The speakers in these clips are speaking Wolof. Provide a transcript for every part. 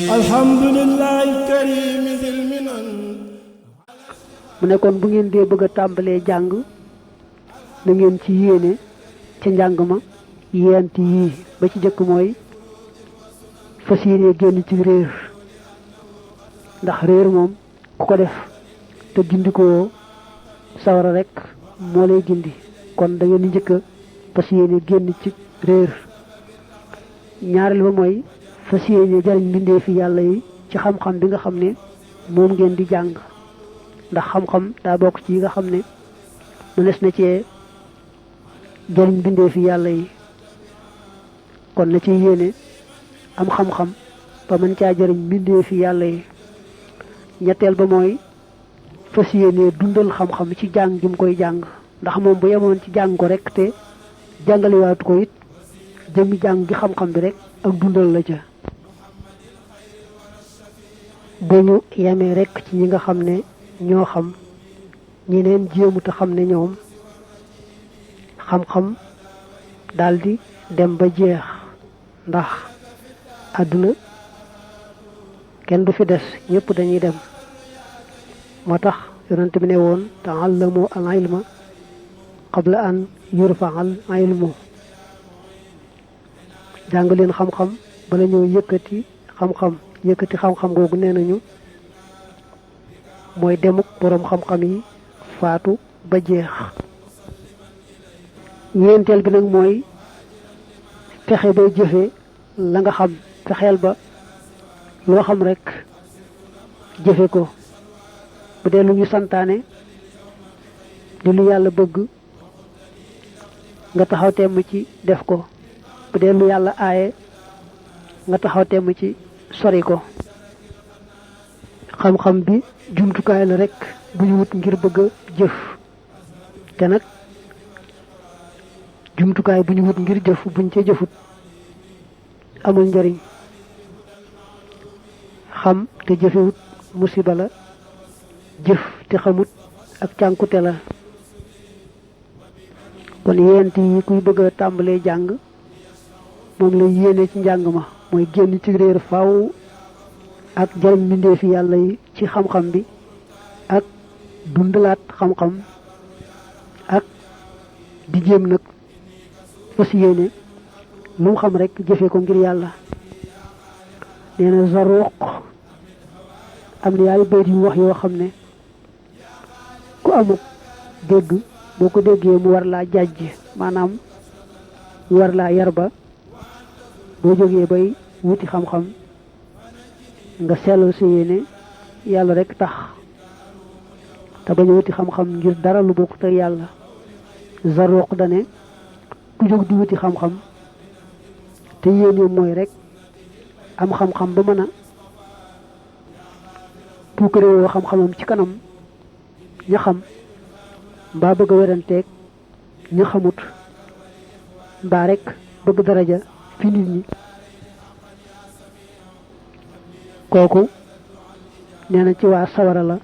alhamdulillahi karim zil minan. mu ne kon bu ngeen dee bëgg a tàmbalee jàng na ngeen ci yéene ca njàng ma yent yii ba ci jëkk mooy fas yéene génn ci réer ndax réer moom ku ko def te gindikoo sawara rek moo lay gindi kon da ngeen di njëkk a fas yéene génn ci réer ñaareel ba mooy fas yéene jariñ mbindee fi yàlla yi ci xam-xam bi nga xam ne moom ngeen di jàng ndax xam-xam daa bokk ci yi nga xam ne mënees na cee jariñ mbindee fi yàlla yi kon na ci yéene am xam-xam ba mën caa jariñ mbindee fi yàlla yi ñetteel ba mooy fas yéene dundal xam-xam ci jàng gi mu koy jàng ndax moom bu yemoon ci jàng ko rek te jàngalewaatu ko it jëmmi jàng gi xam-xam bi rek ak dundal la ca bu ñu yemee rek ci ñi nga xam ne ñoo xam ñeneen jéemu te xam ne ñoom xam-xam daldi dem ba jeex ndax àdduna kenn du fi des ñëpp dañuy dem moo tax yonent bi ne woon ta'allamu al-ilma qabla an yurfa al-ilmu jàng leen xam-xam bala ñoo yëkkati xam-xam googu nee nañu mooy demuk boroom xam-xam yi faatu ba jeex ñeenteel bi nag mooy fexe bay jëfe la nga xam fexeel ba loo xam rek jëfe ko bu dee lu ñu santaane di lu yàlla bëgg nga taxaw temm ci def ko bu dee lu yàlla aaye nga taxaw temm ci sori ko xam-xam bi jumtukaay la rek bu ñu wut ngir bëgg a jëf te nag jumtukaay bu ñu wut ngir jëf buñ ca jëfut amul njariñ xam te jëfewut musiba la jëf te xamut ak cànkute la kon yent yi kuy bëgg a tàmbalee jàng moom la yéene ci njàng ma mooy génn ci réer faaw ak jariñ mbindeefi yàlla yi ci xam-xam bi ak dundalaat xam-xam ak di jéem nag fas yéene lu mu xam rek jëfe ko ngir yàlla nee na Zaruq am na yaay bayt yu wax yoo xam ne ku amuk dégg boo ko déggee mu war laa jàjj maanaam mu war laa yar ba boo jógee bay wuti xam-xam nga sellal sa yéene yàlla rek tax te bañ a wuti xam-xam ngir dara lu bokk te yàlla Zaruq dane ku jóg di wuti xam-xam te yéene mooy rek am xam-xam ba mën a puukarewoo xam-xamam ci kanam ña xam mbaa bëgg a weranteeg ña xamut mbaa rek bëgg daraja fi nit ñi kooku nee na ci waa sawara la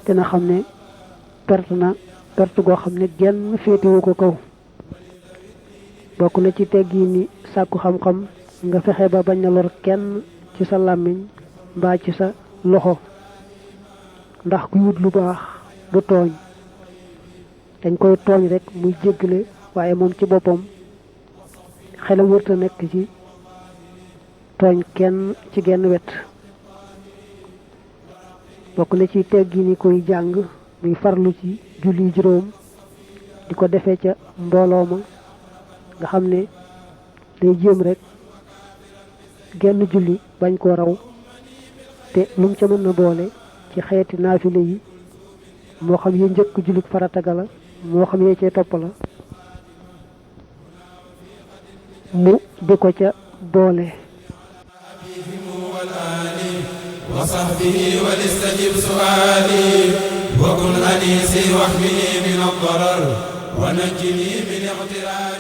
dina xam ne perte goo xam ne genn féetewu ko kaw bokk na ci teggi ni sàkku xam-xam nga fexe ba bañ a lor kenn ci sa làmmiñ mbaa ci sa loxo ndax kuy wut lu baax du tooñ dañ koy tooñ rek muy jéggale waaye moom ci boppam xelam wërta nekk ci tooñ kenn ci genn wet bokk na ci teggi ni koy jàng muy farlu ci julli juróom di ko defee ca mbooloo ma nga xam ne day jéem rek genn julli bañ koo raw te lu mu ca mën na boole ci xeeti naafile yi moo xam yee njëkk jullit farata ga la moo xam yee cee topp la mu di ko ca boole wa sahbihi wal istajib su'ali wa kun anisi wahmini min ad-darar wa najjini min iqtirab